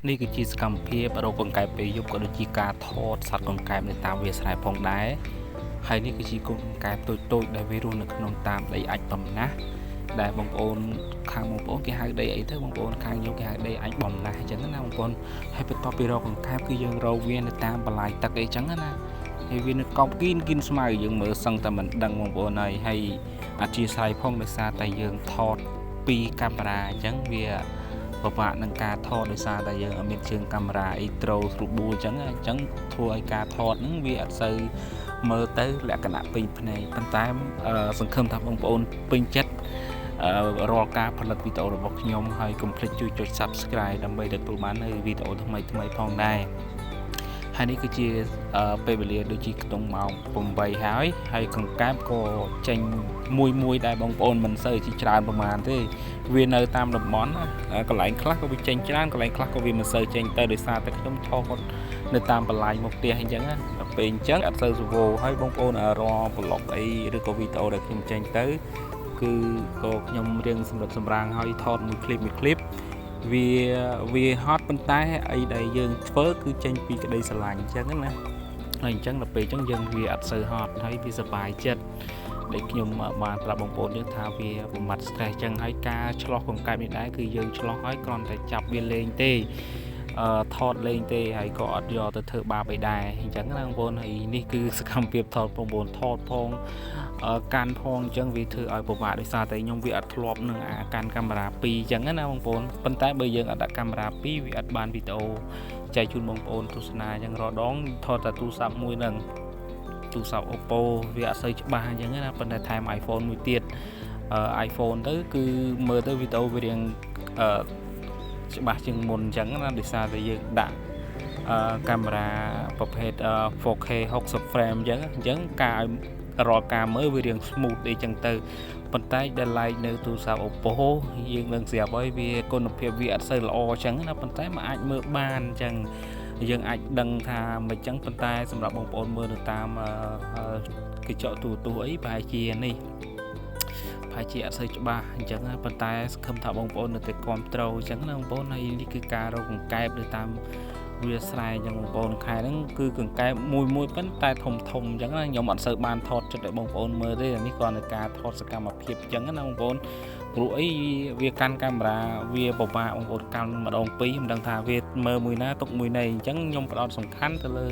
នេះគឺជាសកម្មភាពរកកង្កែបពេលយប់ក៏ដូចជាការថតសត្វកង្កែបនៅតាមវាលស្រែផងដែរហើយនេះគឺជាកូនកង្កែបតូចៗដែលវារស់នៅក្នុងតាមដីអាចបំណាស់ដែលបងប្អូនខាងបងប្អូនគេហៅដីអីទៅបងប្អូនខាងខ្ញុំគេហៅដីអាចបំណាស់អញ្ចឹងណាបងប្អូនហើយបន្ទាប់ពីរកកង្កែបគឺយើងរកវានៅតាមបន្លាយទឹកអីចឹងណាហើយវានៅកប់គីនគីនស្មៅយើងមើលសឹងតែមិនដឹងបងប្អូនហើយហើយអធិស្ឋានផងដោយសារតែយើងថតពីកាមេរ៉ាអញ្ចឹងវាពិបាកនឹងការថតដោយសារតែយើងអត់មានជើងកាមេរ៉ាអីត្រូស្រួលបួលអញ្ចឹងធ្វើឲ្យការថតហ្នឹងវាអត់សូវមើលទៅលក្ខណៈពេញភ្នែកប៉ុន្តែសង្ឃឹមថាបងប្អូនពេញចិត្តរាល់ការផលិតវីដេអូរបស់ខ្ញុំហើយកុំភ្លេចជួយចុច Subscribe ដើម្បីទទួលបាននូវវីដេអូថ្មីៗផងដែរហើយនេះគឺជាពេលវេលាដូចជាខ្ទង់ម៉ោង8ហើយហើយកង្កែបក៏ចេញមួយមួយដែរបងប្អូនមិនសូវជាច្រើនប្រហែលទេវានៅតាមតំបន់ណាកន្លែងខ្លះក៏វាចេញច្រើនកន្លែងខ្លះក៏វាមិនសូវចេញទៅដោយសារតែខ្ញុំថតនៅតាមបន្លាយមុខផ្ទះអញ្ចឹងណាដល់ពេលអញ្ចឹងអត់សូវសវោហើយបងប្អូនរាល់ vlog អីឬក៏វីដេអូដែលខ្ញុំចេញទៅគឺក៏ខ្ញុំរៀងសម្រិតសម្រាំងហើយថតមួយឃ្លីបមួយឃ្លីបវាវាហត់ប៉ុន្តែអីដែលយើងធ្វើគឺចេញពីក្តីស្រឡាញ់អញ្ចឹងណាហើយអញ្ចឹងដល់ពេលអញ្ចឹងយើងវាអត់សូវហត់ហើយវាសប្បាយចិត្តដែលខ្ញុំបានប្រាប់បងប្អូនយើងថាវាបំបត្តិ stress អញ្ចឹងហើយការឆ្លោះកង្កែបនេះដែរគឺយើងឆ្លោះហើយគ្រាន់តែចាប់វាលេងទេអឺថតលេងទេហើយក៏អត់យកទៅធ្វើបាបអីដែរអញ្ចឹងណាបងប្អូនហើយនេះគឺសកម្មភាពថតបងប្អូនថតផងកាន់ផងអញ្ចឹងវាធ្វើឲ្យពិបាកដោយសារតែខ្ញុំវាអត់ធ្លាប់នឹងអាកាន់កាមេរ៉ា2អញ្ចឹងណាបងប្អូនប៉ុន្តែបើយើងអត់ដាក់កាមេរ៉ា2វាអត់បានវីដេអូចែកជូនបងប្អូនទស្សនាអញ្ចឹងរាល់ដងថតតែទូរស័ព្ទមួយហ្នឹងទូរស័ព្ទ Oppo វាអត់សូវច្បាស់អញ្ចឹងណាប៉ុន្តែថែម iPhone មួយទៀត iPhone ទៅគឺមើលទៅវីដេអូវារៀងអឺច្បាស់ជាងមុនអញ្ចឹងណាដោយសារតែយើងដាក់កាមេរ៉ាប្រភេទ 4K 60 frame អញ្ចឹងការឲ្យរាល់ការមើលវារៀង smooth អីចឹងទៅប៉ុន្តែដែល like នៅទូរស័ព្ទ Oppo យើងនឹងស្រាប់ហើយវាគុណភាពវាអត់សូវល្អអញ្ចឹងណាប៉ុន្តែมันអាចមើលបានអញ្ចឹងយើងអាចដឹងថាមិនចឹងប៉ុន្តែសម្រាប់បងប្អូនមើលនៅតាមកញ្ចក់ទូរទស្សន៍អីប្រហែលជានេះប្រហែលជាអត់សូវច្បាស់អញ្ចឹងប៉ុន្តែសង្ឃឹមថាបងប្អូននៅតែគ្រប់ត្រូលអញ្ចឹងណាបងប្អូនហើយនេះគឺការរកកង្កែបនៅតាមវាស្រែអញ្ចឹងបងប្អូនខែហ្នឹងគឺកង្កែបមួយមួយប៉ុន្តែធំធំអញ្ចឹងណាខ្ញុំអត់សូវបានថតចិត្តឲ្យបងប្អូនមើលទេនេះគ្រាន់តែការថតសកម្មភាពអញ្ចឹងណាបងប្អូនព្រោះអីវាកាន់កាមេរ៉ាវាពិបាកបងប្អូនកាន់ម្ដងពីរមិនដឹងថាវាមើលមួយណាទុកមួយណីអញ្ចឹងខ្ញុំផ្ដោតសំខាន់ទៅលើ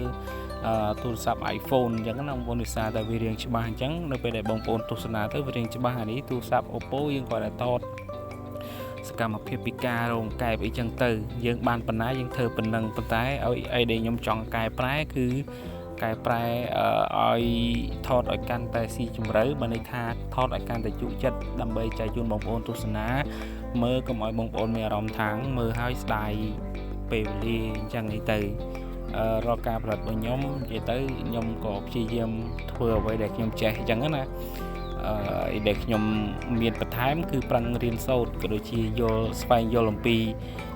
ទូរស័ព្ទ iPhone អញ្ចឹងណាបងប្អូននិសាតែវារៀងច្បាស់អញ្ចឹងនៅពេលដែលបងប្អូនទស្សនាទៅវារៀងច្បាស់អានេះទូរស័ព្ទ Oppo យើងគ្រាន់តែថតសកម្មភាពពីការរងកែបអីចឹងទៅយើងបានប៉ុណ្ណាយើងធ្វើប៉ុណ្ណឹងប៉ុន្តែឲ្យអីដែលខ្ញុំចង់កែប្រែគឺកែប្រែឲ្យថតឲ្យកាន់តែស៊ីជម្រៅបើន័យថាថតឲ្យកាន់តែជក់ចិត្តដើម្បីចែកជូនបងប្អូនទស្សនាមើលកុំឲ្យបងប្អូនមានអារម្មណ៍ថាមើលហើយស្ដាយពេលវេលាអញ្ចឹងអីទៅរាល់ការផលិតរបស់ខ្ញុំនិយាយទៅខ្ញុំក៏ព្យាយាមធ្វើអ្វីដែលខ្ញុំចេះអញ្ចឹងណាអឺដែលខ្ញុំមានបន្ថែមគឺប្រឹងរៀនសូត្រក៏ដូចជាយល់ស្វែងយល់អំពី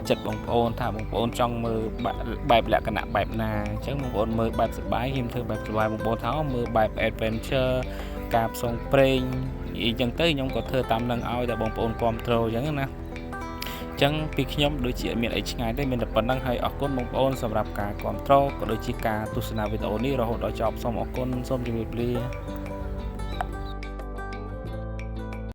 ចិត្តបងប្អូនថាបងប្អូនចង់មើលបែបលក្ខណៈបែបណាអញ្ចឹងបងប្អូនមើលបែបសប្បាយខ្ញុំធ្វើបែបសប្បាយបងប្អូនថាមើលបែប adventure ការផ្សងព្រេងអីចឹងទៅខ្ញុំក៏ធ្វើតាមនឹងឲ្យតែបងប្អូនគ្រប់ត្រូលអញ្ចឹងណាចឹងពីខ្ញុំដូចជាមានអីឆ្ងាយទេមានតែប៉ុណ្្នឹងហើយអរគុណបងប្អូនសម្រាប់ការគ្រប់គ្រងក៏ដូចជាការទស្សនាវីដេអូនេះរហូតដល់ចប់សូមអរគុណសូមជម្រាបលា។